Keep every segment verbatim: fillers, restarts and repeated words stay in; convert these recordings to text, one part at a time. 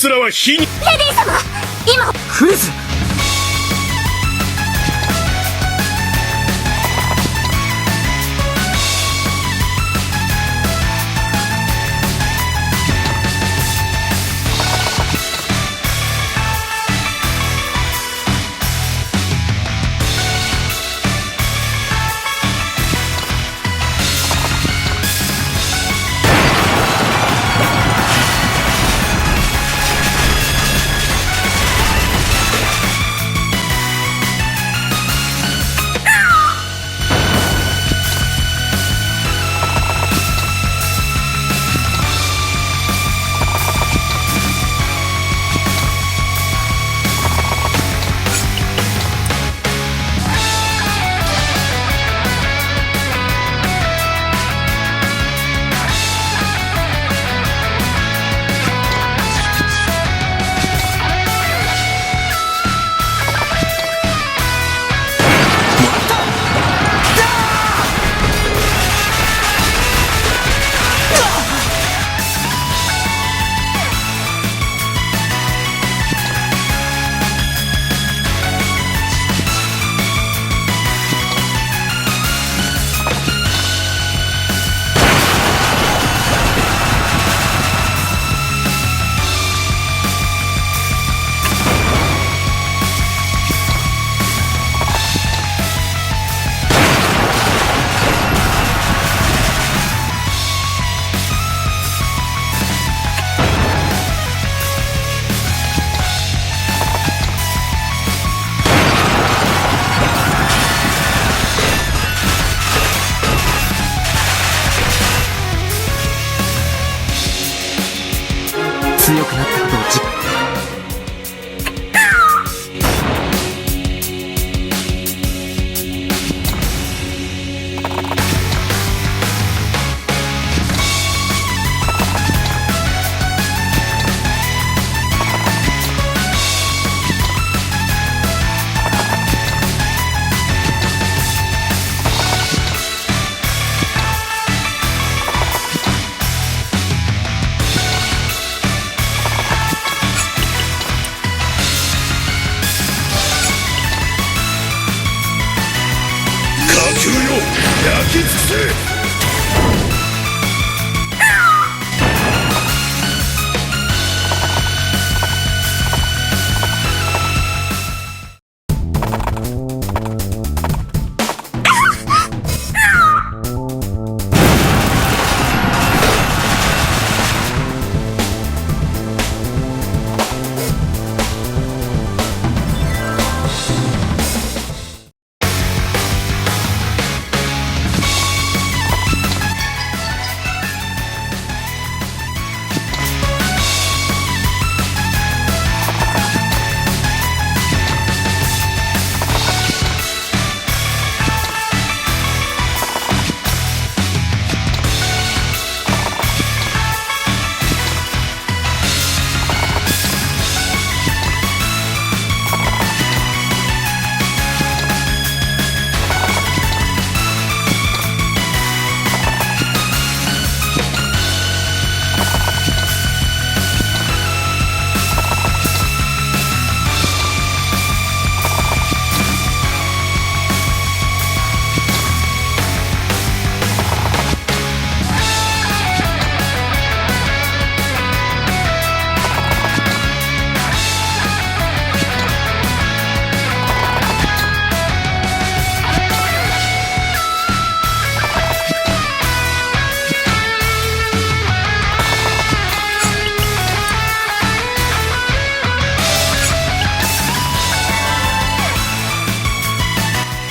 奴らは火に。レディー様、今。クリス。強くなったことを実火球よ、焼き尽くせ！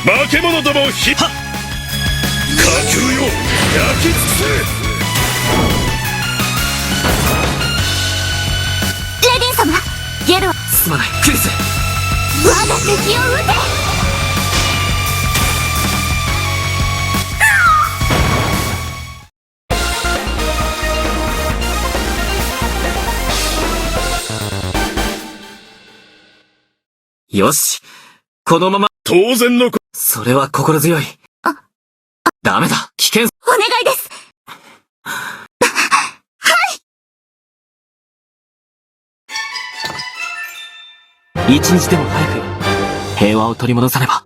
化け物どもを、火球よ、焼き尽くせ！レディー様、ゲルは。すまない、クリス。我が敵を討て！よし。このまま。当然のこ。それは心強い。あ。ダメだ。危険。お願いです。はい。一日でも早く平和を取り戻さねば。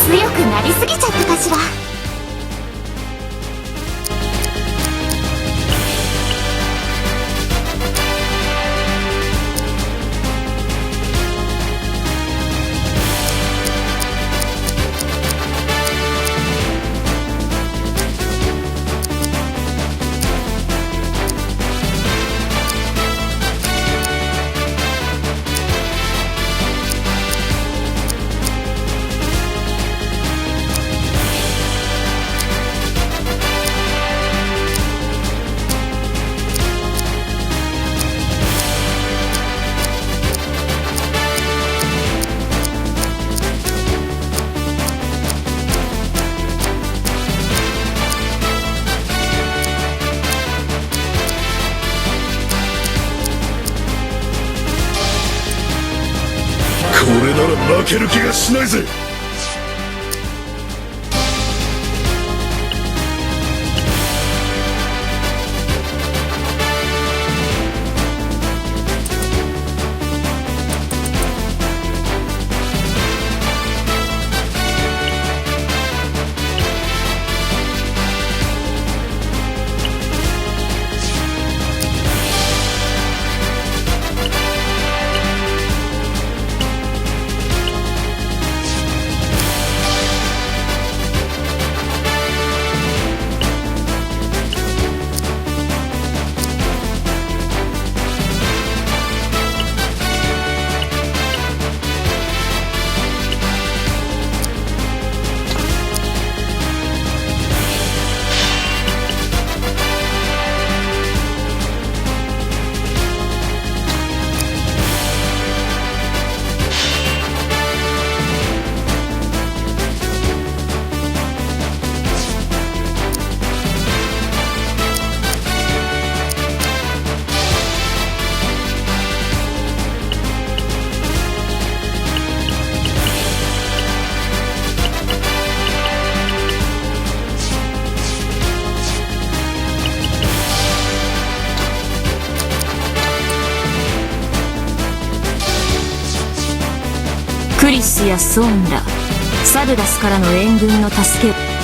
強くなりすぎちゃったかしら。 これなら負ける気がしないぜ。 クリスやソーンら、サルダスからの援軍の助けを。